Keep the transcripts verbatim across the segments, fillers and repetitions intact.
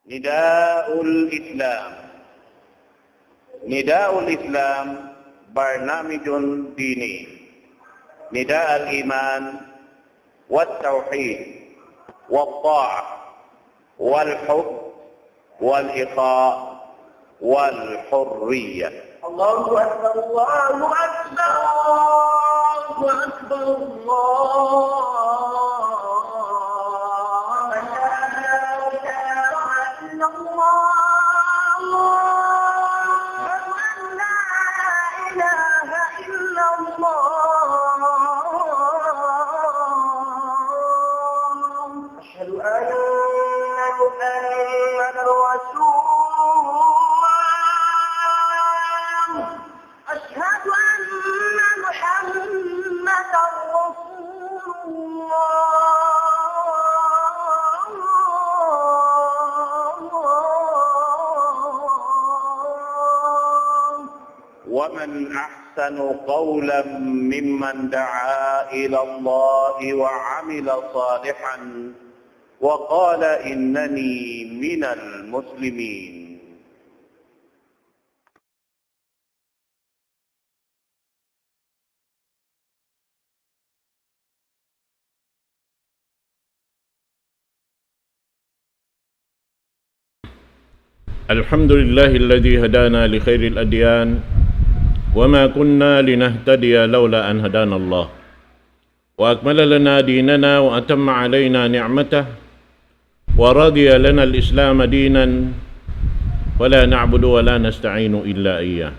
نداء الإسلام. نداء الإسلام برنامج ديني. نداء الإيمان والتوحيد والطاعة والحب والإخاء والحرية. الله أكبر، الله أكبر، الله أكبر، الله أكبر. أشهد أن لا إله إلا الله. أشهد أن لا إله إلا الله. أشهد أن محمدا رسول الله. أشهد أن محمدا رسول الله. ومن أحسن قولا ممن دعا إلى الله وعمل صالحا وقال إنني من المسلمين. الحمد لله الذي هدانا لخير الأديان وما كنا لنهتدي لولا أن هدانا الله وأكمل لنا ديننا وأتم علينا نعمته ورضي لنا الإسلام دينا ولا نعبد ولا نستعين إلا إياه.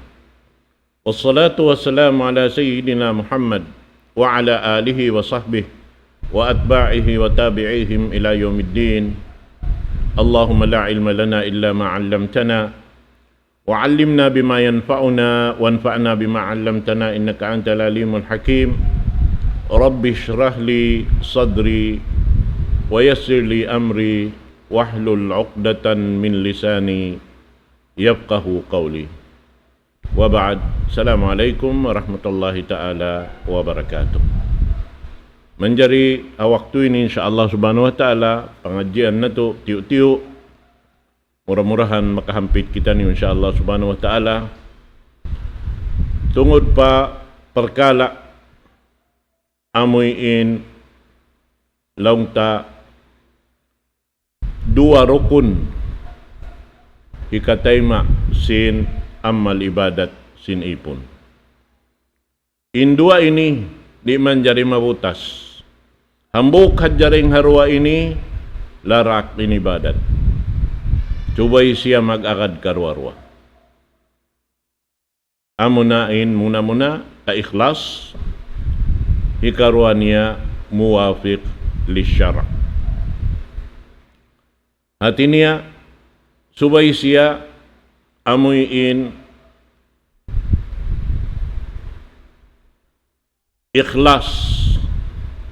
والصلاة والسلام على سيدنا محمد وعلى آله وصحبه وأتباعه وتابعيهم إلى يوم الدين. اللهم لا علم لنا إلا ما علمتنا وعلمنا بما ينفعنا وانفعنا بما علمتنا إنك أنت العليم الحكيم. رب اشرح لي صدري ويسر لي أمري واحلل عقدة من لساني يفقهوا قولي. وبعد. السلام عليكم ورحمة الله تعالى وبركاته. Manjari ha waktu ini, insya Allah subhanahu wa ta'ala, pangadjian natu' tiyu'-tiyu', mura-murahan makahampit kitaniyu, insya Allah subhanahu wa ta'ala, tungud pa parkala' amuin laung ta duwa rukun hikatayma' sin amal ibadat sin ipun. In duwa ini di' manjari mabutas. Hambuuk hadja dayn ha duwa ini, larak in ibadat. Subay siya mag-agad karuwa-ruwa. Amuna in muna-muna, ikhlas, hikaruwa niya muwafiq lish-shar'. Hati niya, subay siya amuin ikhlas,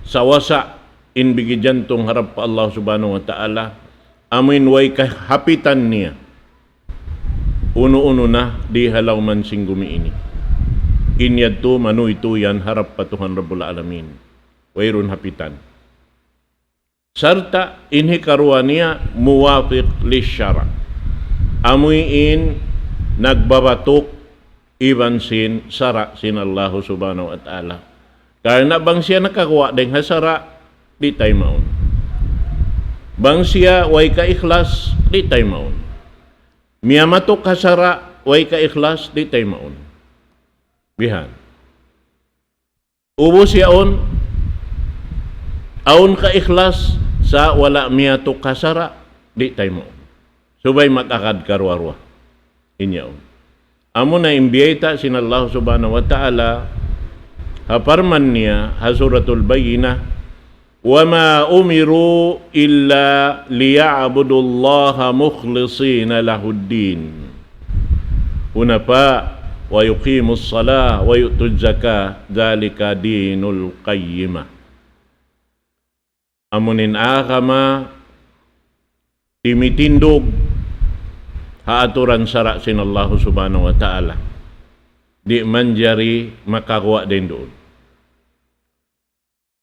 sawasa in bigi jantung harap pa Allah subhanahu wa ta'ala, amuin way kahapitan niya unu-unu na di ha lawm sin gumi ini. In yadtu manuytuy yan harap pa Tuhan Rabbul Alamin. Wayruun hapitan. Sarta' in hikaruwa niya muwafiq lish-shar'. Amuin nagbabatuk iban sin sara' sin Allahu subhanahu wa ta'ala. Karna' bang siya nakaguwa' dayn ha sara', di' taymaun. Bang siya way kaikhlas, di' taymaun. Miyamatuk ha sara', way kaikhlas, di' taymaun. Bihan. Ubus yaun, awn kaikhlas, sa' wala' miyatuk ha sara', di' taymaun. Subay mag-agad karuwa-ruwa. In yaun. Amuna in biyayta' sin Allah subhanahu wa ta'ala, ha parman niya, ha Suratul Bayyinah, وما أمروا إلا ليعبدوا الله مخلصين له الدين حنفاء ويقيموا الصلاة ويؤتوا الزكاة ذلك دين القيمة. Amuin agama timitindug ha aturan sara' sin Allah subhanahu wa ta'ala. Di' manjari makaguwa' dayn duun.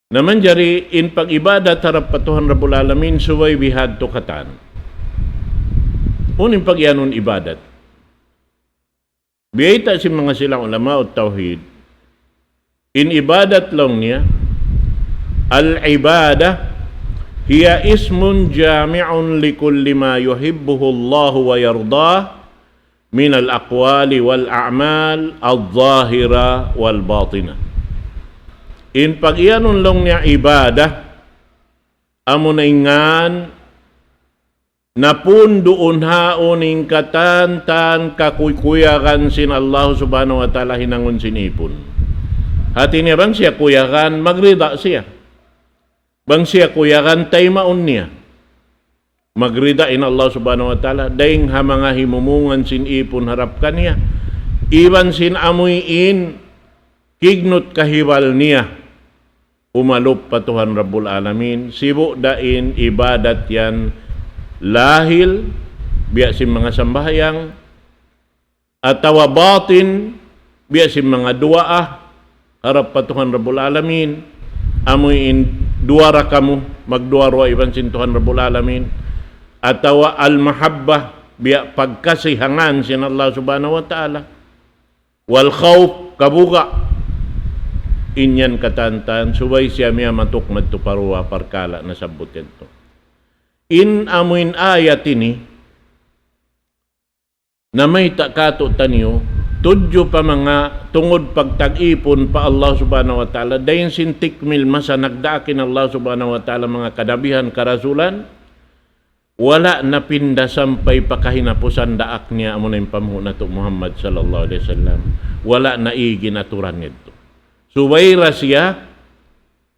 Na manjari in pag-ibadat harap pa Tuhan Rabbul Alamin subay bihadtu katan. Unu in pagiyanun ibadat? Biyayta' sin manga sila ulama tawhid, in ibadat laung niya, العبادة هي اسم جامع لكل ما يحبه الله ويرضاه من الأقوال والأعمال الظاهرة والباطنة. In pagiyanun laung niya ibadah, amuna in ngan na pun duun haun in katan-katan kakuy-kuyagan sin Allah Subhanahu wa Ta'ala hinangun sin ipun. Hati niya bang siya kuyagan, magrida siya. Bang siya kuyagan, taymaun niya. Magrida in Allah Subhanahu wa Ta'ala, dayng ha manga himumungan sin ipun harap kaniya. Iban sin amuy in kignut kahibal niya. Umalup pa Tuhan Rabbul Alamin, sibu' da in ibadat yan lahil, biya' sin manga sambahayang, atawa batin, biya' sin manga duwaa, harap pa Tuhan Rabbul Alamin, amuin duwa ra kamu, magduwa-ruwa iban sin Tuhan Rabbul Alamin, atawa al-mahabbah, biya' pagkasi ha ngan sin Allah Subhanahu wa Ta'ala. Wal khawf, kabuga'. In yan katan-katan, subay siya miyamatuk madtu pa duwa parkala' nasabbut yadtu. In amuin ayat ini, namayta' kātu'niyu, tudju pa manga tungud pagtag-ipun pa Allah Subhanahu wa Ta'ala, dayn sin tikmil masa nagdaak in Allah Subhanahu wa Ta'ala manga kanabihan, karasulan, wala' napinda sampay pa kahinapusan daak niya, amuna in panghu' natu' Muhammad sallallahu alayhi wasallam. Wala' na ig in aturan yadtu. Subay ra siya,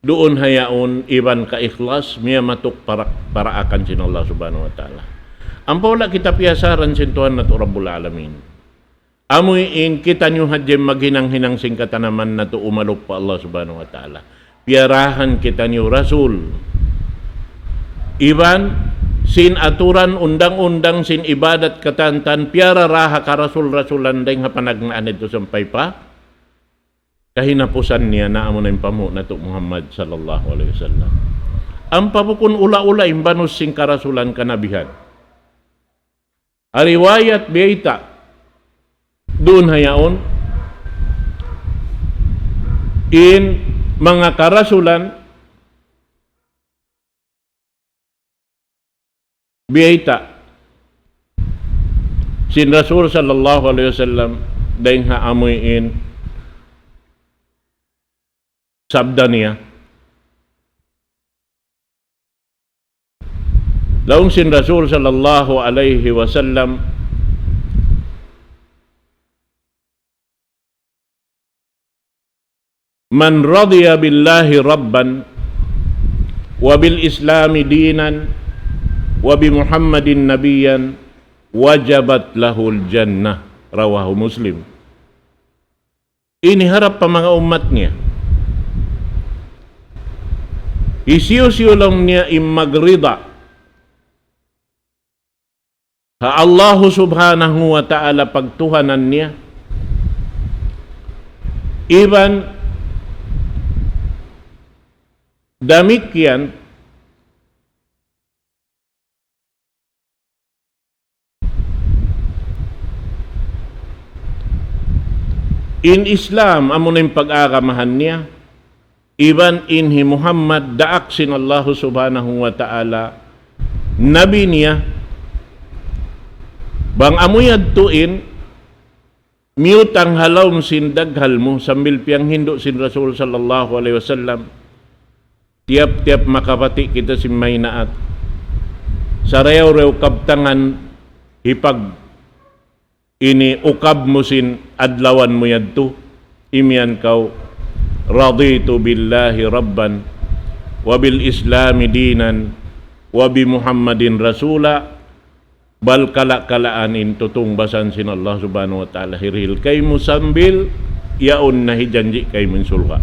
duun ha yaun, iban kaikhlas, miyamatuk para-, paraakan sin Allah Subhanahu wa Ta'ala. Ampa wala' kita piyasaran sin Tuhan natu' Rabbul Alamin. Amuin kitaniyu hadja in maghinang-hinang sin katanaman natu' umalup pa Allah Subhanahu wa Ta'ala. Piyarahan kitaniyu Rasul. Iban sin aturan, undang-undang, sin ibadat katan-katan, piyararaha karasul-rasulan dayng ha panagnaan yadtu sampay pa kahinapusan niya, na amuna in panghu' natu' Muhammad sallallahu alayhi wasallam. Ampa bukun ula-ula in banus sin karasulan, kanabihan. Ha riwayat biyayta', duun ha yaun, in manga karasulan biyayta' sin Rasul sallallahu alayhi wasallam, dayng ha amuin sabda niya. Laung sin Rasul sallallahu alayhi wasallam, من رضي بالله ربا وبالإسلام دينا وبمحمد نبيا وجبت له الجنة. رواه مسلم. Ini harap pa manga ummat niya. Hisiyu-siyu laung niya in magrida ha Allahu Subhanahu wa Ta'ala pagtuhanan niya. Iban damikkiyan in Islam, amuna in pag-agamahan niya, iban in hi Muhammad daak sin Allahu Subhanahu wa Ta'ala nabi niya. Bang amu yadtu in miyutang ha lawm sin daghal mu, sambil piyanghindu' sin Rasul sallallahu alayhi wasallam, tiyap-tiyap makabati' kita sin maynaat, sarayaw-rayaw kabtangan hipag ini ukab mu sin adlawan mu yadtu, imiyan kaw, رضيت بالله ربا وبالإسلام دينا وبمحمد رسولا. Bal kala-kalaan in tutungbasan sin Allah Subhanahu wa Ta'ala hirihil kaymu sambil yaun na hijanji' kaymu in surga'.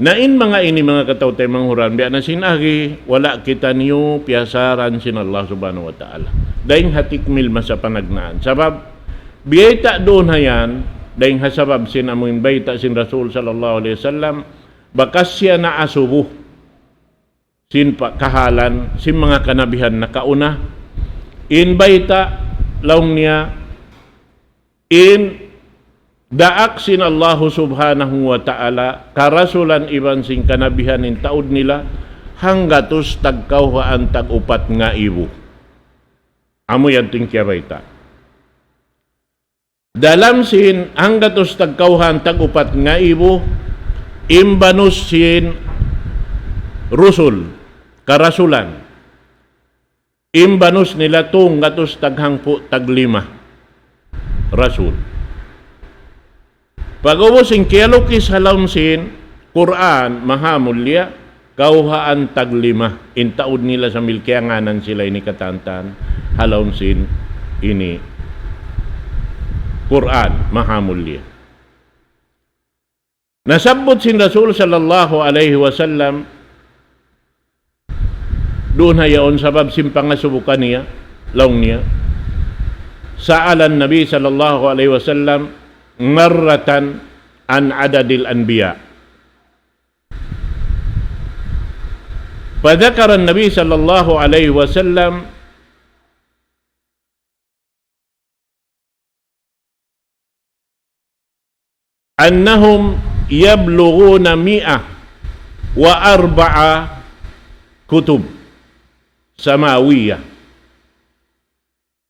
Na in manga ini, manga kataw-taymanghuran, biya' na sin agi, wala' kitaniyu piyasaran sin Allah Subhanahu wa Ta'ala. Dayng ha tikmil masa panagnaan. Sabab, biyayta' duun ha yan, dayng ha sabab sin amuin bayta' sin Rasul sallallahu alayhi wasallam, bakas siya naasubu sin pa-, kahalan sin manga kanabihan nakauna, In bayta', laung niya, in daak sin Allahu Subhanahu wa Ta'ala, karasulan iban sin kanabihan in taud nila, hanggatus tagkawhaan tag-upat ngaibu. Amu yan in kiyabayta'. Dalam sin hanggatus tagkawhaan tag-upat ngaibu, imbanus sin rusul, karasulan. Imbanus nila tunggatus taghangpu' taglima rasul. Pag'ubus in kiyalukis ha lawm sin Qur'an mahamulliya, kawhaan taglima in taud nila sambil kiyangānan sila ini katantan ha lawm sin ini Qur'an mahamulliya. Nasabbut sin Rasul sallallahu alayhi wasallam, duun ha yaun sabab sin pangasubu kaniya, laung niya, سأل النبي صلى الله عليه وسلم مرة عن عدد الأنبياء. فذكر النبي صلى الله عليه وسلم أنهم يبلغون مائة وأربع كتب سماوية.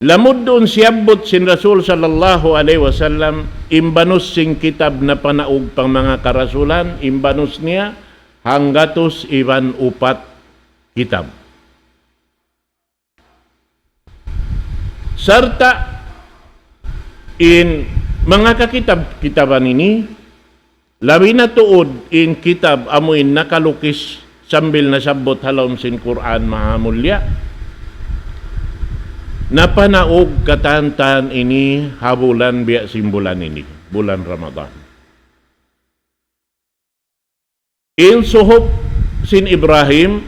Lamud duun siyabbut sin Rasul sallallahu alayhi wasallam, imbanus sin kitab napanaug pa manga karasulan, imbanus niya hanggatus iban upat kitab. Sarta' in manga kakitab-kitaban ini, labi na tuud in kitab amu in nakalukis sambil nasabbut ha lawm sin Qur'an mahamulliya, napanaug katantan ini ha bulan biya' sin bulan ini, bulan Ramadan. In suhuf sin Ibrahim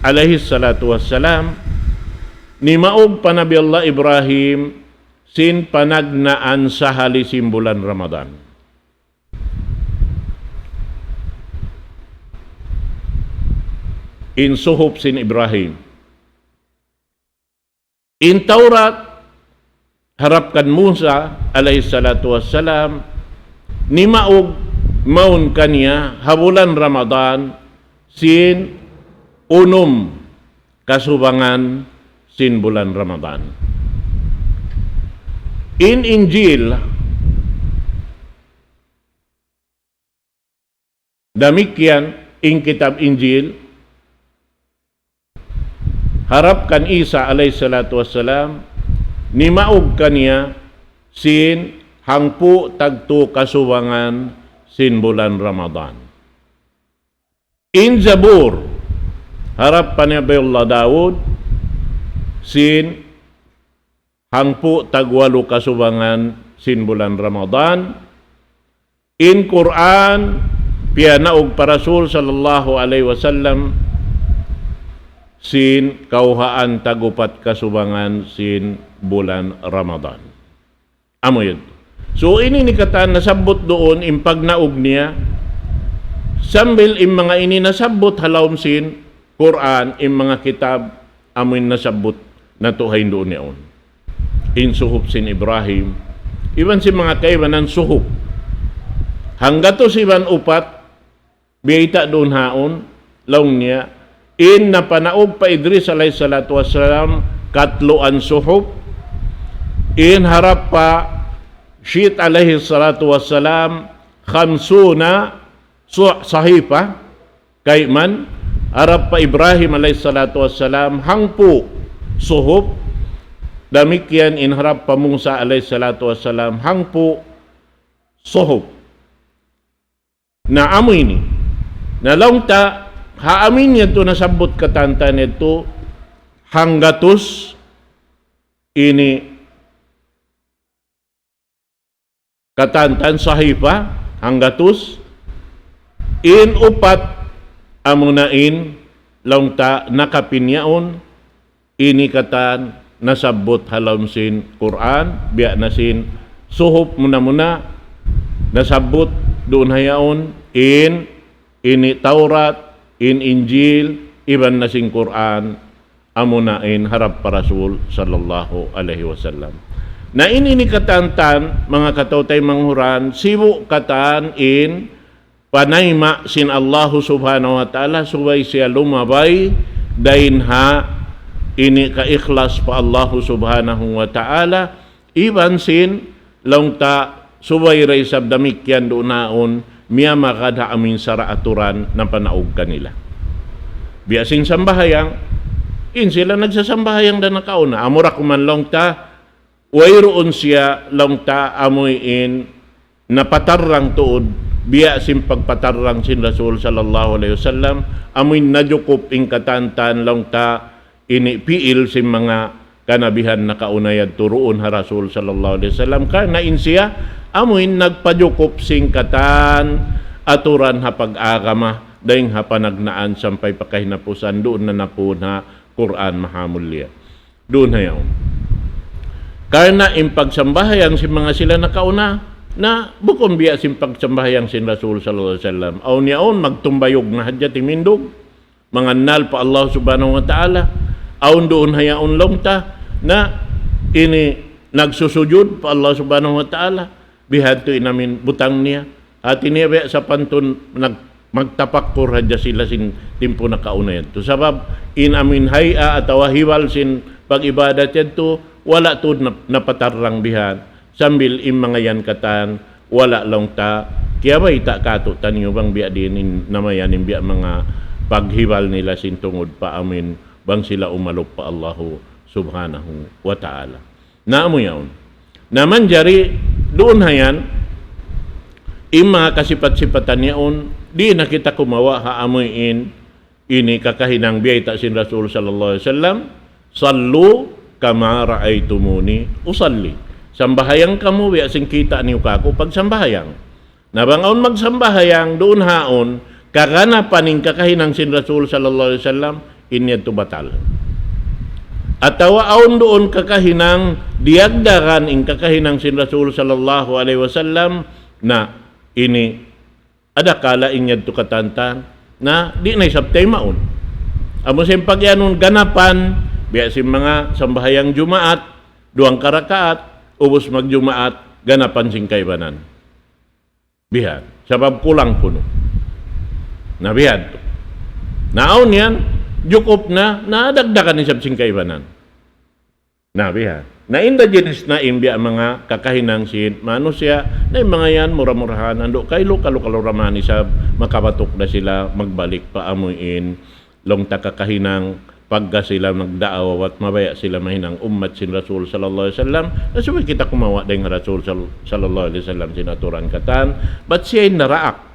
alayhi salatu wassalam, nimaug pa Nabi Allah Ibrahim sin panagnaan sahali sin bulan Ramadan. In suhuf sin Ibrahim. In Taurat harap kan Musa alayhi salatu wassalam, nimaug mawn kaniya ha bulan Ramadan sin unum kasubangan sin bulan Ramadan. In Injil, damikkiyan in kitab Injil, harap kan Isa alayhi salatu wassalam, nimaug kaniya sin hangpu' tagtu kasubangan sin bulan Ramadan. In Zabur, harap pa Nabi Allah Daud, sin hangpu' tagwalu kasubangan sin bulan Ramadan. In Qur'an, piyanaug pa Rasul sallallahu alayhi wasallam, sin kawhaan tagupat kasubangan sin bulan Ramadan. Amu yadtu. So, ini in katan nasabbut duun in pagnaug niya, sambil in manga ini nasabbut ha lawm sin Qur'an, in manga kitab, amu in nasabbut natu' ha hinduun yaun. In suhuf sin Ibrahim, iban sin manga kaibanan suhuf. Hanggatus iban upat, biyayta' duun haun, laung niya, in napanaug pa Idris alayhi salatu wassalam, katluan suhuf, in harap pa Shith alayhi salatu wassalam, khamsuna su-, sahifa, kayman, harap pa Ibrahim alayhi salatu wassalam, hangpu' suhuf, damikkiyan in harap pa Musa alayhi salatu wassalam, hangpu' suhuf. Na amu ini. Na laung ta, ha amu in yadtu nasabbut katantan yadtu, hanggatus ini katantan sahifa, hanggatus, in upat, amuna in, laung ta nakapin yaun, ini katan nasabbut ha lawm sin Qur'an, biya' na sin suhuf muna-muna, nasabbut duun ha yaun, in, ini Taurat, in Injil, iban na sin Qur'an, amuna in harap pa Rasul sallallahu alayhi wasallam. Na ini ini katan-katan, manga kataw-taymanghuran, sibu' katan in panayma' sin Allahu subhanahu wa ta'ala, subay siya lumabay dayn ha ini kaikhlas pa Allahu subhanahu wa ta'ala, iban sin laung ta subay da isab damikkiyan duun haun miyamagad ha amuin sara' aturan napanaug kanila. Biya' sin sambahayang, in sila nagsasambahayang da nakauna, amura kuman laung ta, wayruun siya laung ta amuin napatarrang tuud, biya' sin pagpatarrang sin Rasul sallallahu alayhi wasallam, amuin najukup in katan-katan laung ta ini pi'il sin manga kanabihan nakauna yadtu duun ha Rasul sallallahu alayhi wasallam, karna' in siya amuin nagpajukup sin katan aturan ha pag-agama, dayn ha panagnaan sampay pa kahinapusan duun na napun ha Qur'an mahamulliya. Duun ha yaun. Karna' in pagsambahayang sin manga sila nakauna, na bukun biya' sin pagsambahayang sin Rasul sallallahu alayhi wasallam. Awn yaun, magtumbayug na hadja timindug, mangannal pa Allah subhanahu wa ta'ala. Awn duun ha yaun laung ta, na ini nagsusujud pa Allah subhanahu wa ta'ala. Bihadtu in amuin butang niya. Hati niya biya' sapantun nag-, magtapakkur hadja sila sin timpu nakauna yadtu. Sabab in amuin hay'a atawa hibal sin pag-ibadat yadtu, wala' tuud nap-, napatarrang bihan. Sambil in manga yan katan, wala' laung ta, kiyabayta' katu'taniyu bang biya' diin in namayan in biya' manga paghibal nila sin tungud pa amuin bang sila umalup pa Allahu subhanahu wa ta'ala. Na amu yaun. Na manjari duun ha yan, in manga kasipat-sipatan yaun, di' na kita kumawa' ha amuin ini kakahinang biyayta' sin Rasul sallallahu alayhi wasallam, "صلوا كما رأيتموني أصلي." Sambahayang kamu biya' sin kita' niyu kaku' pagsambahayang. Na bang awn magsambahayang duun haun, kaganapan in kakahinang sin Rasul sallallahu alayhi wasallam, in yadtu batal. Atawa awn duun kakahinang, diyagdagan in kakahinang sin Rasul sallallahu alayhi wasallam, na ini adakala in yadtu katan-katan, na di' na isab taymaun. Amu sin pagiyanun ganapan, biya' sin manga sambahayang Jumaat, duwang karakaat, ubus magjumaat, ganapan sin kaibanan. Bihan. Sabab kulang kunu'. Na bihan tu. Na awn yan, jukup na, na dagdagan isab sin kaibanan. Na bihan. Na in da jinis na in biya' manga kakahinang sin manusiya', na in manga yan mura-murahan, andu' kailu, kalu-kalu ra man isab, makabatuk da sila magbalik pa amuin laung ta kakahinang, pagga sila nagdaawa, bat mabaya' sila mahinang ummat sin Rasul sallallahu alayhi wasallam, na subay kita kumawa' dayn ha Rasul sal-, sallallahu alayhi wasallam sin aturan katan, bat siya in naraak.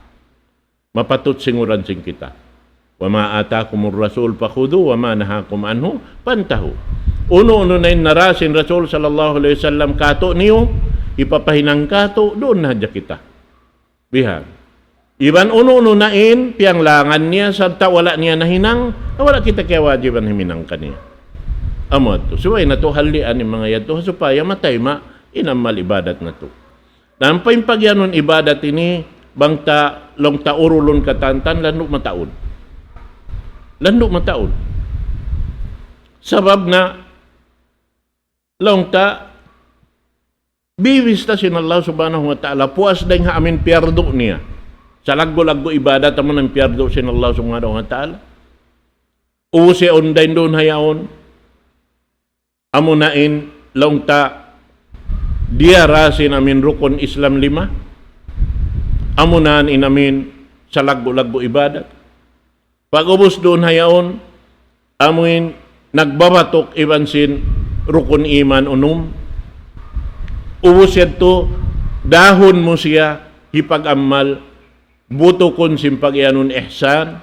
Mapatut singuran sin kita. وما آتاكم الرسول فخذوه وما نهاكم عنه فانتهوا. Unu-unu na in nara sin Rasul sallallahu alayhi wasallam katu'niyu, hipapahinang katu', duun na hadja kita. Bihan. Iban unu-unu na in piyanglangan niya sarta' wala' niya nahinang, wala' kita kiyawajiban himinang kaniya. Amu yadtu. Subay natu' hallian in manga yadtu, supaya matayma' in amal ibadat natu'. Na ampa in pagiyanun ibadat ini, bang ta, laung ta urulun katan-katan, landu' mataud. Landu' mataud. Sabab na, laung ta, bibis ta sin Allah subhanahu wa ta'ala, puas dayn ha amuin piyardu niya. Salaggu'-laggu' ibadat amu in piyardu sin Allah subhanahu wa ta'ala. Ubus yaun dayn duun ha yaun. Amuna in laung ta diyara sin amuin rukun Islam lima. Amuna in amuin salaggu'-laggu' ibadat. Pag-ubus duun ha yaun, amuin nagbabatuk iban sin rukun iman unum. Ubus yadtu, dahun mu siya hipag-amal, butukun sin pagiyanun ihsan.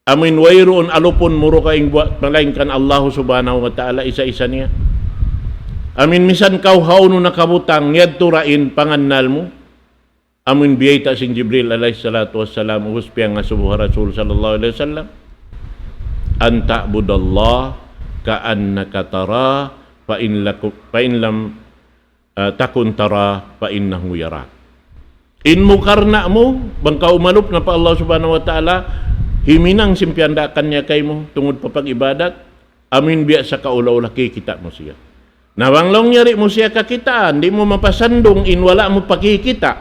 Amuin wayruun alupun mu dugaing buat malaingkan Allahu subhanahu wa ta'ala isa-isa niya. Amuin misan kaw hawnu nakabutang, yadtu ra in pangannal mu. Amuin biyayta' sin Jibril alayhi salatu wassalam, ubus piyangasubu ha Rasul sallallahu alayhi wasallam, أن تعبد الله كأنك تراه فإن لك-، فإن لم ah, takun tara fa innahu yara. In mu karna' mu, bang kaw umalup na pa Allah subhanahu wa ta'ala, himinang sin piyandaakan niya kaymu, tungud pa pag-ibadat, Amin biya' sa kaula-ula kikita' mu siya. Na bang laung niya di' mu siya kakitaan, di' mu mapasandung in wala' mu pa kikita',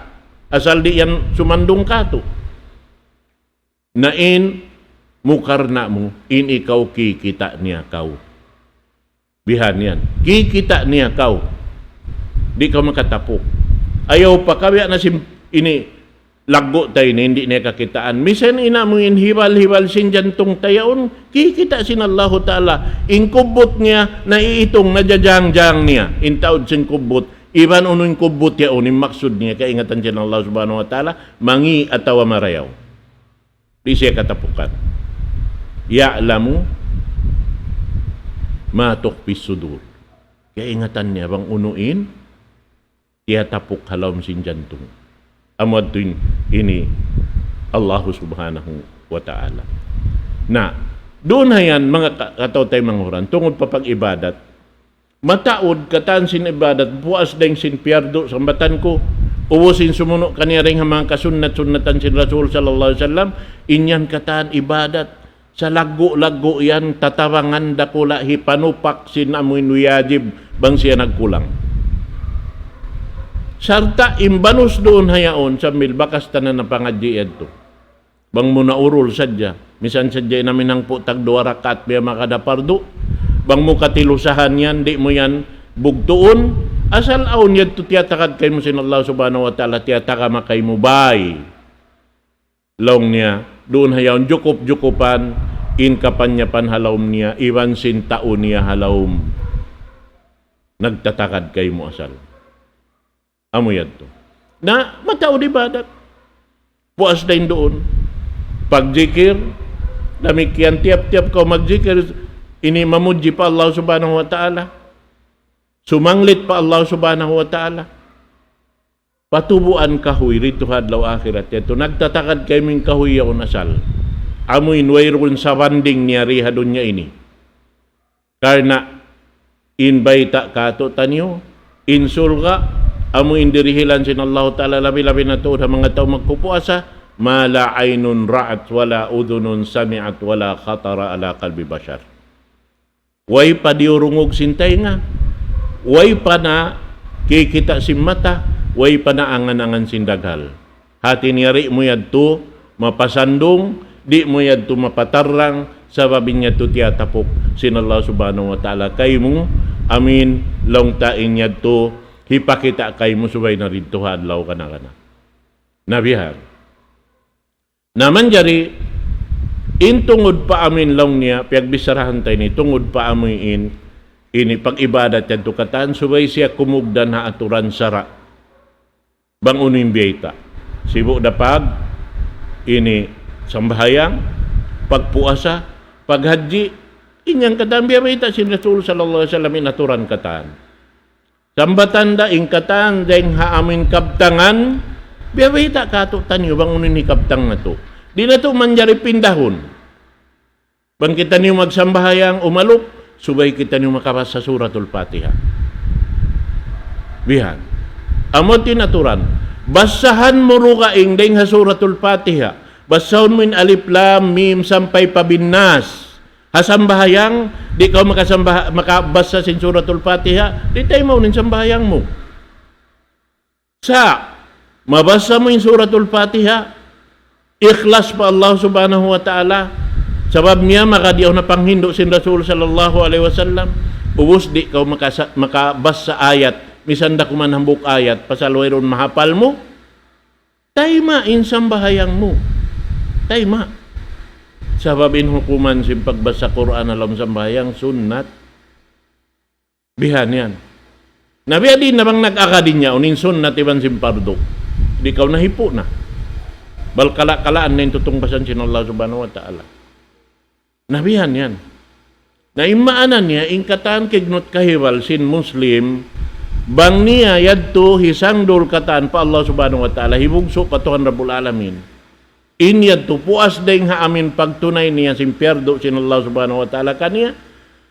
asal di' yan sumandung katu'. Na in mukarna' mu, in ikaw kikita' niya kaw. Bihan yan. Kikita' niya kaw. Di' kaw makatapuk. Ayaw pa kaw, biya' na sin ini laggu' ta ini, di' niya kakitaan. Misan in amu in hibal-hibal sin jantung ta yaun, kikita' sin Allahu Ta'ala. In kubbut niya, naiitung, najajangjang niya. In taud sin kubbut. Iban unu in kubbut yaun, in maksud niya, kaingatan sin Allah Subhanahu wa Ta'ala, mangi' atawa marayaw. Di' siya katapukan. يعلم ما تخفي الصدور. Kaingatan niya bang unu in tiyatapuk ha lawm sin jantung. Amu yadtu in, ini Allahu Subhanahu wa Ta'ala. Na, duun ha yan, manga ka-, kataw-taymanghuran, tungud pa pag-ibadat, mataud katan sin ibadat, puas dayn sin piyardu, sambatan ku, ubus in sumunu' kaniya dayn ha manga kasunnat-sunnatan sin Rasul sallallahu alayhi wasallam, in yan katan ibadat, salaggu'-laggu' yan, tatabangan dakula' hipanupak sin amu in wajib, bang siya nagkulang. Sarta' in banus duun ha yaun, sambil bakas ta na napangadji' yadtu. Bang mu naurul sadja. Misan sadja in amu in hangpu' tagduwa rakaat biya' makada pardu. Bang mu katilusahan yan, di' mu yan bugtuun. Asal awn yadtu tiyatagad kaymu sin Allah Subhanahu wa Ta'ala, tiyatagama kaymu bay. Laung niya, duun ha yaun jukup-jukupan, in kapanyapan ha lawm niya, iban sin tau niya ha lawm. Nagtatagad kaymu asal. Amu yadtu. Na, mataud ibadat. Puas dayn duun. Pagjikir, damikkiyan tiyap-tiyap kaw magjikir, ini mamudji pa Allah Subhanahu wa Ta'ala. Sumanglit pa Allah Subhanahu wa Ta'ala. Patubuan kahuy didtu ha adlaw akhirat yadtu. Nagtatagad kaymu in kahuy yaun asal. Amu in wayruun sabanding niya di ha dunya ini. Karna' in bayta' katu'taniyu, in surga', amu in dirihilan sin Allahu Ta'ala labi-labi na tuud ha manga tau magpupuasa, ما لا عين رأت ولا أذن سمعت ولا خطر على قلب بشر. Way pa diyurungug sin taynga, way pa nakikita' sin mata, way pa naangan-angan sin daghal. Hati niya di' mu yadtu mapasandung, di' mu yadtu mapatarrang, sabab in yadtu tiyatapuk sin Allah Subhanahu wa Ta'ala kaymu, amu in laung ta in yadtu hipakita' kaymu subay na didtu ha adlaw kana-kana. Na bihan. Na manjari, in tungud pa amu in laung niya, piyagbissarahan ta ini, tungud pa amu in, ini pag-ibadat yadtu katan, subay siya kumugdan ha aturan sara'. Bang unu in biyayta'. Sibu' da pag, ini sambahayang, pagpuasa, paghajji, in yan katan biya' bayta' sin Rasul sallallahu alayhi wasallam in aturan katan. Sambatan da in katan dayng ha amu in kabtangan, biya' bayta' katu'taniyu bang unu in hikabtang natu'. Di' natu' manjari pindahun. Bang kitaniyu magsambahayang umalup, subay kitaniyu makabassa Suratul Fatiha. Bihan. Amu in aturan. Bassahan mu dugaing dayng ha Suratul Fatiha. Bassahun mu in Alif Lam Mim sampay pa Bin Nas. Ha sambahayang, di' kaw makasambah-, makabassa sin Suratul Fatiha, di' taymaun in sambahayang mu. Sa', mabassa mu in Suratul Fatiha, ikhlas pa Allah Subhanahu wa Ta'ala, sabab niya maka diyaw na panghindu' sin Rasul sallallahu alayhi wasallam, ubus di' kaw makasa-, makabassa ayat, misan da kuman hambuuk ayat, pasal wayruun mahapal mu, tayma' in sambahayang mu. Tayma'. Sabab in hukuman sin pagbassa Qur'an ha lawm sambahayang sunnat. Bihan yan. Na biya' diin na bang nag-agad in yaun, in sunnat iban sin pardu. Di' kaw nahipu' na. Bal kala-kalaan na in tutungbasan sin Allah Subhanahu wa Ta'ala. Na bihan yan. Na in maana niya, in katan kignut kahibal sin Muslim, bang niya yadtu hisangdul katan pa Allah Subhanahu wa Ta'ala, hibugsu' pa Tuhan Rabbul Alamin. In yadtu puas dayng ha amu in pagtunay niya sin piyardu sin Allah Subhanahu wa Ta'ala kaniya,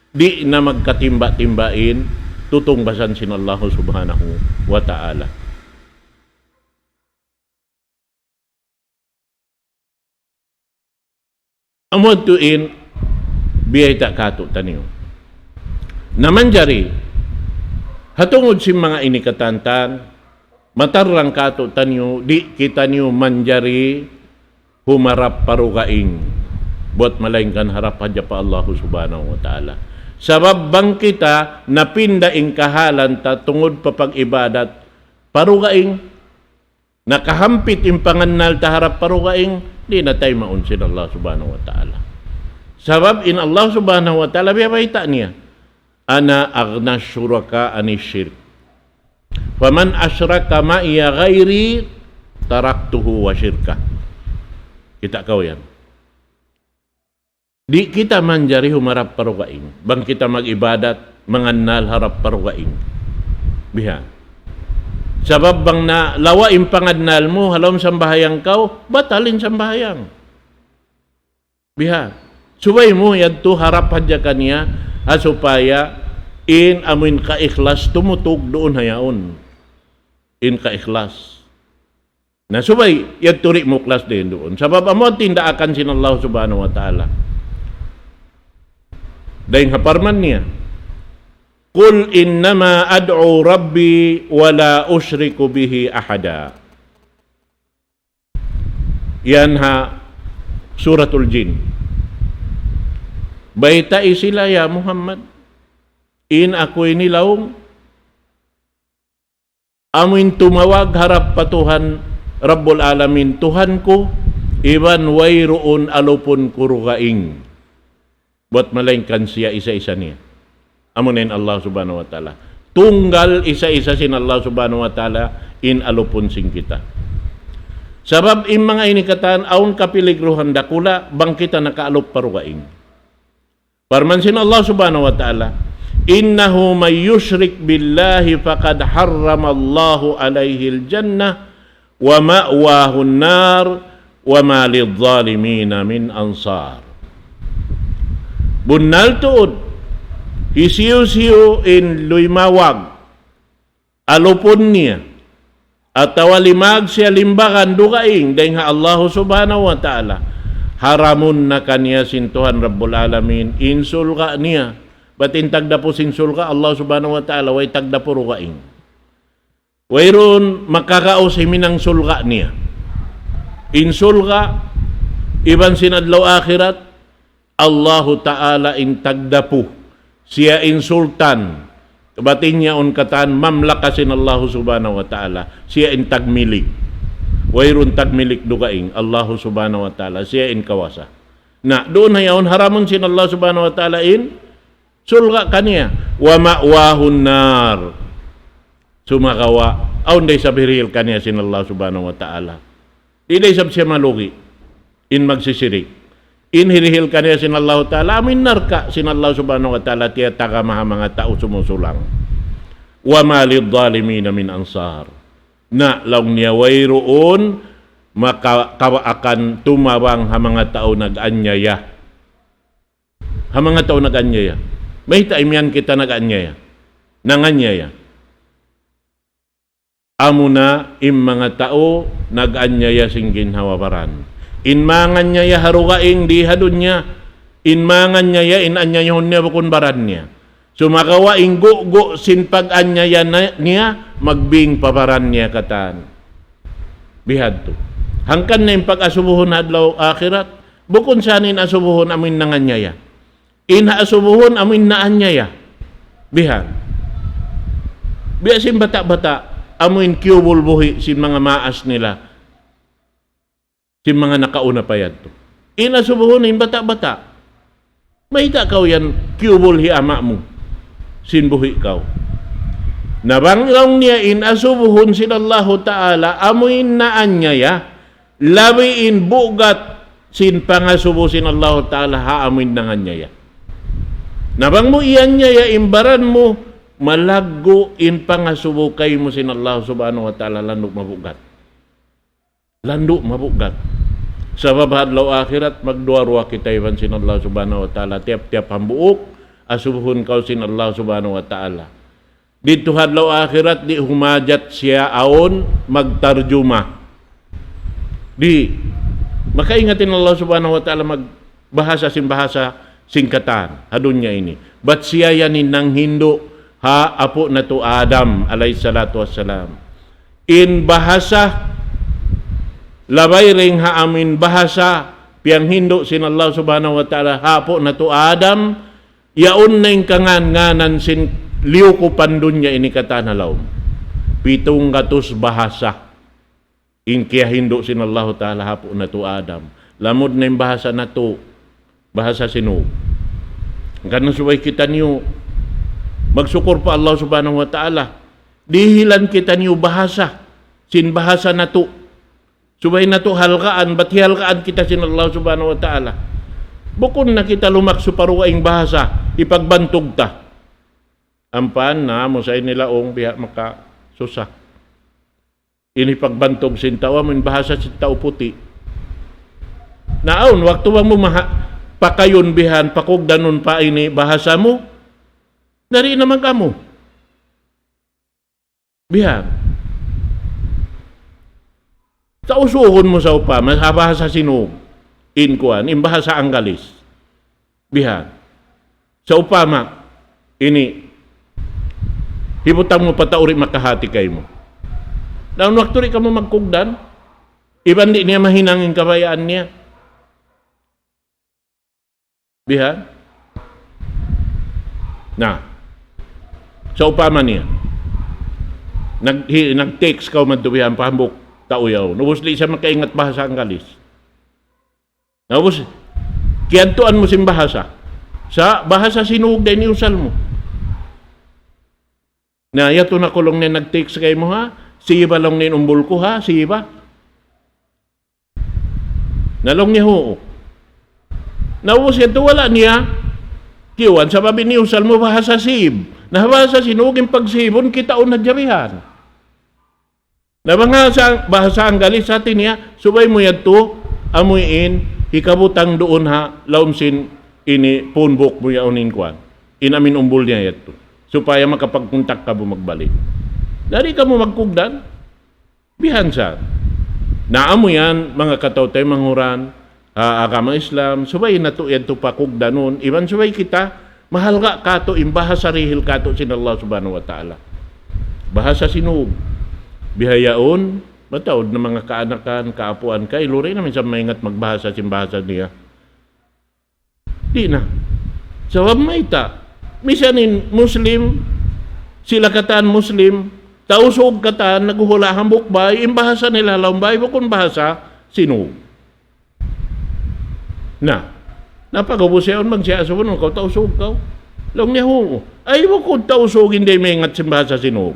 di' na magkatimba-timba in tutungbasan sin Allah Subhanahu wa Ta'ala. Amu yadtu in biyayta' katu'taniyu. Na manjari, ha tungud sin manga ini katantan, matarrang kātu'niyu, di' kitaniyu manjari humarap pa dugaing. Buat malaingkan harap hadja pa Allahu Subhanahu wa Ta'ala. Sabab bang kita napinda in kahalan ta tungud pa pag-ibadat pa dugaing, nakahampit in pangannal ta harap pa dugaing, di' na taymaun sin Allah Subhanahu wa Ta'ala. Sabab in Allah Subhanahu wa Ta'ala, biya' bayta' niya, أنا أغنى الشركاء عن الشرك. فمن أشرك معي غيري تركته وشركه. Kita' kaw yan. Di' kita manjari humarap pa dugaing. Bang kita mag-ibadat, mangannal harap pa dugaing. Biha'. Sabab bang nalawa' in pangannal mu, ha lawm sambahayang kaw, batal in sambahayang. Biha'. Subay mu yadtu harap hadja kaniya, ha supaya in amuin kaikhlas tumutug duun ha yaun. In kaikhlas. Na subay, yadtu di' mukhlas duun. Sabab amu in tindaakan sin Allah Subhanahu wa Ta'ala. Dayn ha parman niya, قل إنما أدعو ربي ولا أشرك به أحدا. Yan ha Suratul Jin. Baytai sila, ya Muhammad, in aku ini laung, amuin tumawag harap pa Tuhan Rabbul Alamin, Tuhan ku, iban wayruun alupun ku dugaing. Buat malaingkan siya isa-isa niya. Amuna in Allah Subhanahu wa Ta'ala. Tunggal isa-isa sin Allah Subhanahu wa Ta'ala in alupun sin kita. Sabab in manga ini katan awn kapiligruhan dakula' bang kita nakaalup pa dugaing. Parman sin Allah Subhanahu wa Ta'ala, إنه من يشرك بالله فقد حرم الله عليه الجنة ومأواه النار وما للظالمين من أنصار. Bunnal tuud, hisiyu-siyu in lumawag alupun niya, atawa limag siya limbagan dugaing dayn ha Allahu Subhanahu wa Ta'ala, haramun na kaniya sin Tuhan Rabbul Alamin in surga' niya. Bat in tagdapu sin surga', Allah Subhanahu wa Ta'ala, way tagdapu dugaing. Wayruun makagaus himinang surga' niya. In surga', iban sin adlaw akhirat, Allahu Ta'ala in tagdapu. Siya in sultan. Bat in yaun katan mamlaka sin Allahu Subhanahu wa Ta'ala. Siya in tagmilik. Wayruun tagmilik dugaing. Allahu Subhanahu wa Ta'ala. Siya in kawasa. Na, duun ha yaun haramun sin Allah Subhanahu wa Ta'ala in surga' kaniya. ومأواه النار. Sumagawa', awn da isab hirihil kaniya sin Allah Subhanahu wa Ta'ala. Di' da isab siya malugi in magsisirik. In hirihil kaniya sin Allah Ta'ala, amuin narka' sin Allah Subhanahu wa Ta'ala, tiyatagama ha manga tau sumusulang. وما للظالمين من أنصار. Na, laung niya, wayruun maka-, kawaakan tumabang ha manga tau nag-anyaya. Ha manga tau nag-anyaya. Mayta' imiyan kita nag-anyaya? Nanganyaya. Amuna in manga tau nag-anyaya sin ginhawa-baran. In manganyaya ha dugaing di ha dunya, in manganyaya in anyayahun niya bukun baran niya. Sumagawa' in gugu' sin pag-anyaya na-, niya, magbing pa baran niya katan. Bihadtu. Hangkan na in pag-asubuhun ha adlaw akhirat, bukun sa in asubuhun amuin nanganyaya. In ha asubuhun amuin naanyaya. Bihan. Biya' sin bata'-bata', amuin kiyubul buhi' sin manga maas nila. Sin manga nakauna pa yadtu. In asubuhun in bata'-bata'. Mayta' kaw yan kiyubul hi ama' mu. Sin buhi' kaw. Na bang laung niya in asubuhun sin Allahu Ta'ala, amuin naanyaya. Labi in bugat sin pangasubu sin Allahu Ta'ala ha amuin nanganyaya. Na bang mu iyanyaya in baran mu, malaggu' in pangasubu kaymu sin Allah Subhanahu wa Ta'ala, landu' mabugat. Landu' mabugat. Sabab ha adlaw akhirat, magduwa-ruwa kita iban sin Allah Subhanahu wa Ta'ala. Tiyap-tiyap hambuuk, asubuhun kaw sin Allah Subhanahu wa Ta'ala. Didtu ha adlaw akhirat, di' humajat siya awn magtarjuma. Di'. Makaingat in Allah Subhanahu wa Ta'ala magbahasa sin bahasa sin katan ha dunya ini. Bat siya yan in nanghindu' ha apu' natu' Adam alayhis salatu wassalam. In bahasa, labay dayn ha amuin bahasa, piyanghindu' sin Allah Subhanahu wa Ta'ala ha apu' natu' Adam, yaun na in kangān-ngānan sin liyukupan dunya ini katan ha lawm. Pitung gatus bahasa in kiyahindu' sin Allahu Ta'ala ha apu' natu' Adam. Lamud na in bahasa natu', bahasa Sinug. Hangkan subay kitaniyu magsukur pa Allah Subhanahu wa Ta'ala. Dihilan kitaniyu bahasa, sin bahasa natu'. Subay natu' halgaan, bat hihalgaan kita sin Allah Subhanahu wa Ta'ala. Bukun na kita lumaksu pa dugaing bahasa, hipagbantug ta. Ampa na, amu sa ini laung biya' makasusa. Ini pagbantug sin tau, amu in bahasa sin tau puti'. Na awn, waktu ba mu maha-, pakayun bihan, pakugdanun pa ini bahasa mu, di' na mag-amu. Bihan. Tausugun mu sa upama, ha bahasa Sinug, in kuwan, in bahasa Anggalis. Bihan. Sa' upama, ini, hibutang mu pa tau di' makahati kaymu. Dayn waktu di' kamu magkugdan, iban di' niya mahinang in kabayaan niya. Bihan. Na, sa' upama niya, nag-, hi-, nag-text kaw madtu bihan pa hambuuk tau yaun. Ubus di' siya makaingat bahasa Anggalis. Na ubus, kiyadtuan mu sin bahasa. Sa' bahasa Sinug da in iyusal mu. Na, yadtu na ku laung niya nag-text kaymu ha, siba laung niya in umbul ku ha, siba. Na laung niya, "Huun." Na ubus yadtu wala' niya kiyuan, sabab in iyusal mu bahasa Sib. Na bahasa Sinug in pagsibun, kitaun na jarihan. Na bang ha sa-, bahasa Anggalis hati niya, subay mu yadtu, amuin, hikabutang duun ha, lawm sin ini phone book mu yaun in kuwan. In amuin umbul niya yadtu. Supaya makapagkontak kamu magbalik. Di' kamu magkugdan, bihan sa. Na amu yan, manga kataw-taymanghuran, ha agama Islam, subay natu' yadtu pakugdanun, iban subay kita, mahalga' katu' in bahasa dihil katu' sin Allah Subhanahu wa Ta'ala. Bahasa Sinug. Bihaun, mataud na manga kaanakan, kaapuan, kailu di' na minsan maingat magbahasa sin bahasa niya. Di' na. Sabab mayta'. Misan in Muslim, sila katan Muslim, Tausug katan, naghuhula' hambuuk bay, in bahasa nila ha lawm bay, bukun bahasa Sinug. Na, na pag-ubus yaun bang siya asubuhun, "Kaw Tausug kaw?" Laung niya, "Huun." "Ay, bukun Tausug, di' maingat sin bahasa Sinug."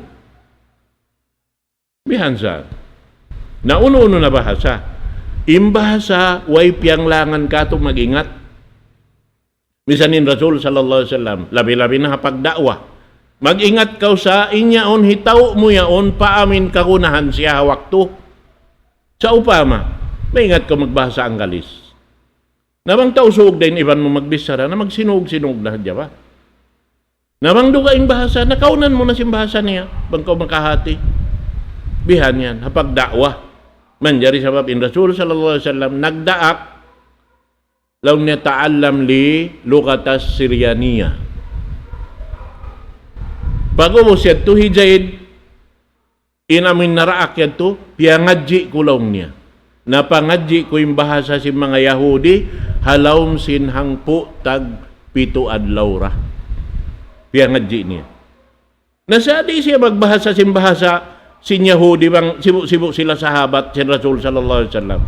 Bihan sa. Na unu-unu na bahasa. In bahasa, way piyanglangan katu' mag-ingat. Misan in Rasul sallallahu alayhi wasallam, labi-labi na ha pagda'wa. Mag-ingat kaw sa in yaun, hitaw mu yaun, pa amuin kagunahan siya ha waktu. Sa' upama, maingat kaw magbahasa Anggalis. Na bang Tausug da in iban mu magbichara, na magsinug-sinug na hadja ba. Na bang dugaing bahasa, na kaunan mu na sin bahasa niya, bang kaw makahati. Bihan yan, ha pagda'wa. Manjari sabab in Rasul sallallahu alayhi wasallam, nagdaak, laung niya, "تعلم لي لغة السريانية." Pag-ubus yadtu hi Zaid, in amuin naraak yadtu, piyangadji' ku laung niya. Napangadji' ku in bahasa sin manga Yahudi, ha lawm sin hangpu' tag pitu adlaw ra. Piyangadji' niya. Na sa' di' siya magbahasa sin bahasa sin Yahudi bang sibu'-sibu' sila sahabat sin Rasul sallallahu alayhi wasallam.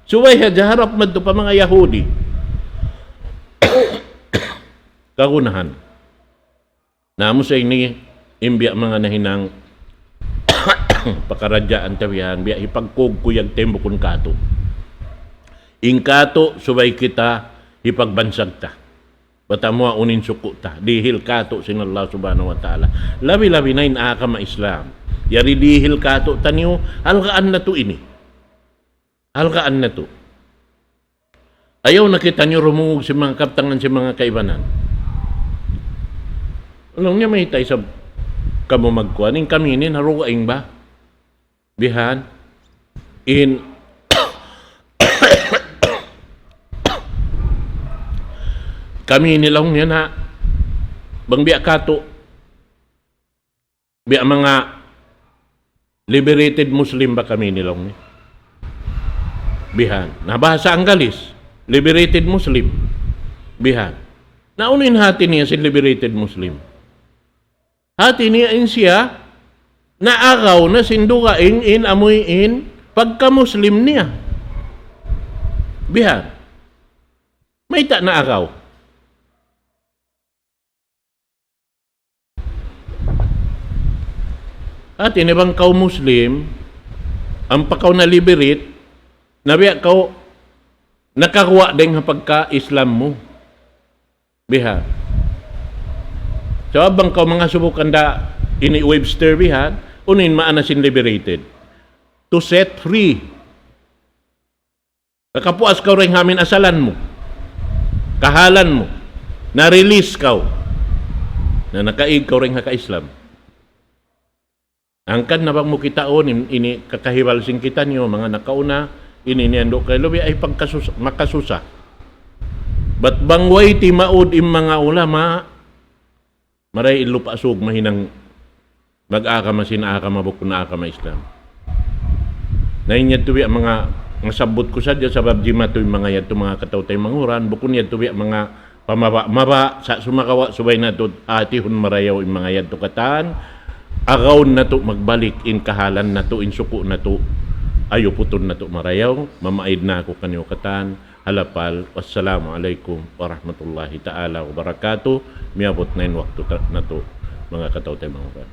Subay hadja harap madtu pa manga Yahudi. Kagunahan. Na amu sa ini in biya' manga nahinang pakaradjaan ta bihan, biya' hipagkugkuyag ta in bukun katu'. In katu' subay kita hipagbansag ta. Bat amu in suku' ta, dihil katu' sin Allah Subhanahu wa Ta'ala. Labi-labi na in agama Islam. Yari dihil katu' taniyu, halgaan natu' ini. Halgaan natu'. Ayaw na kitaniyu rumungug sin manga kabtangan sin manga kaibanan. Laung niya, "Mayta' isab kamu magkuan, in kami ini ha dugaing ba?" Bihan. In kami ini laung niya na, Bang biya' katu', biya' manga liberated Muslim ba kami ini laung niya. Bihan. Na bahasa Anggalis, liberated Muslim. Bihan. Na unu in hati niya sin liberated Muslim? Hati niya in siya, naagaw na sin dugaing in amuin pagka-Muslim niya. Bihan. Mayta' naagaw? Hati niya bang kaw Muslim, ampa kaw na-liberate, na biya' kaw nakaguwa' dayng ha pagka-Islam mu. Bihan. Sabab bang kaw mangasubu kanda ini Webster bihan, unu in maana sin liberated? To set free. Nakapuas kaw dayng ha amin asalan mu, kahalan mu, na-release kaw, na nakaig kaw dayng ha ka-Islam. Hangkan na bang mu kitaun in-, ini kakahibal sin kitaniyu, manga nakauna, ini niyandu' kay lubi ay pagkasus-, makasusa. Bat bang way timaud in manga ulama, maray in Lupa' Sug mahinang mag-agama sin agama bukun agama Islam. Na in yadtu biya' manga, manga sabbut ku sadja sabab jimatu in manga yadtu manga kataw-taymanghuran, bukun yadtu biya' manga pamaba'-maba', sa' sumagawa' subay natu' atihun marayaw in manga yadtu katan, agawun natu' magbalik in kahalan natu', in suku' natu', ayuputun natu' marayaw, mamaid na aku kaniyu katan, ha lapal, wassalamu alaykum warahmatullahi ta'ala wabarakatuh, miyabut na in waktu ta-, natu', manga kataw-taymanghuran.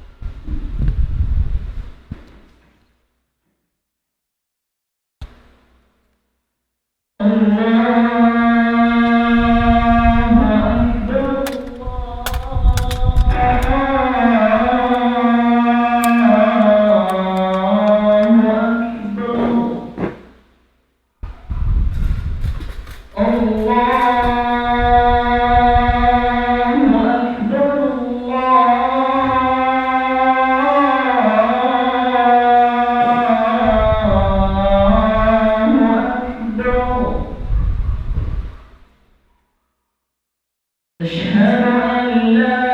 أشهد أن لا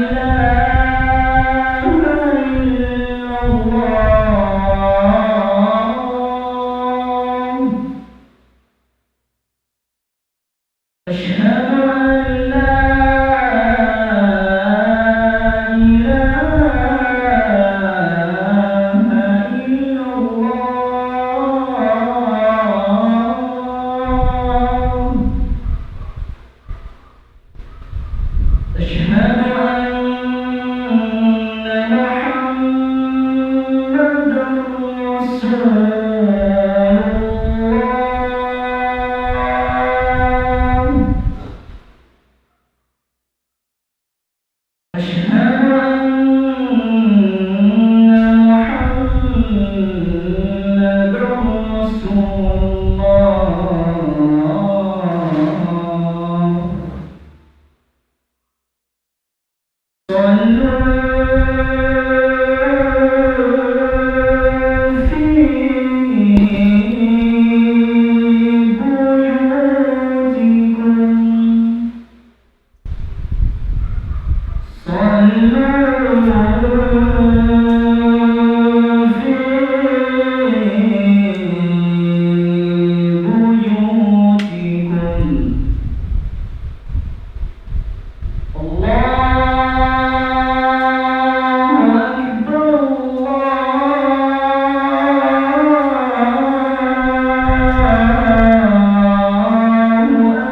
إله إلا الله. أشهد أن لا إله إلا الله. أشهد أن محمدا رسول الله. أشهد أن محمدا رسول الله. صلوا في بيوتكم. صلوا في بيوتكم. الله أكبر، الله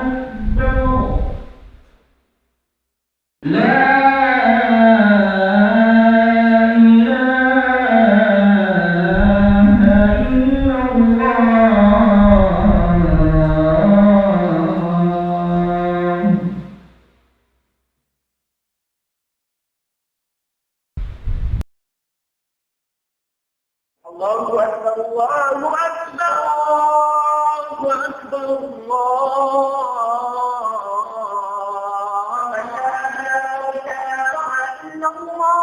أكبر. لا إله إلا الله. الله أكبر، الله أكبر، الله أكبر، الله أكبر.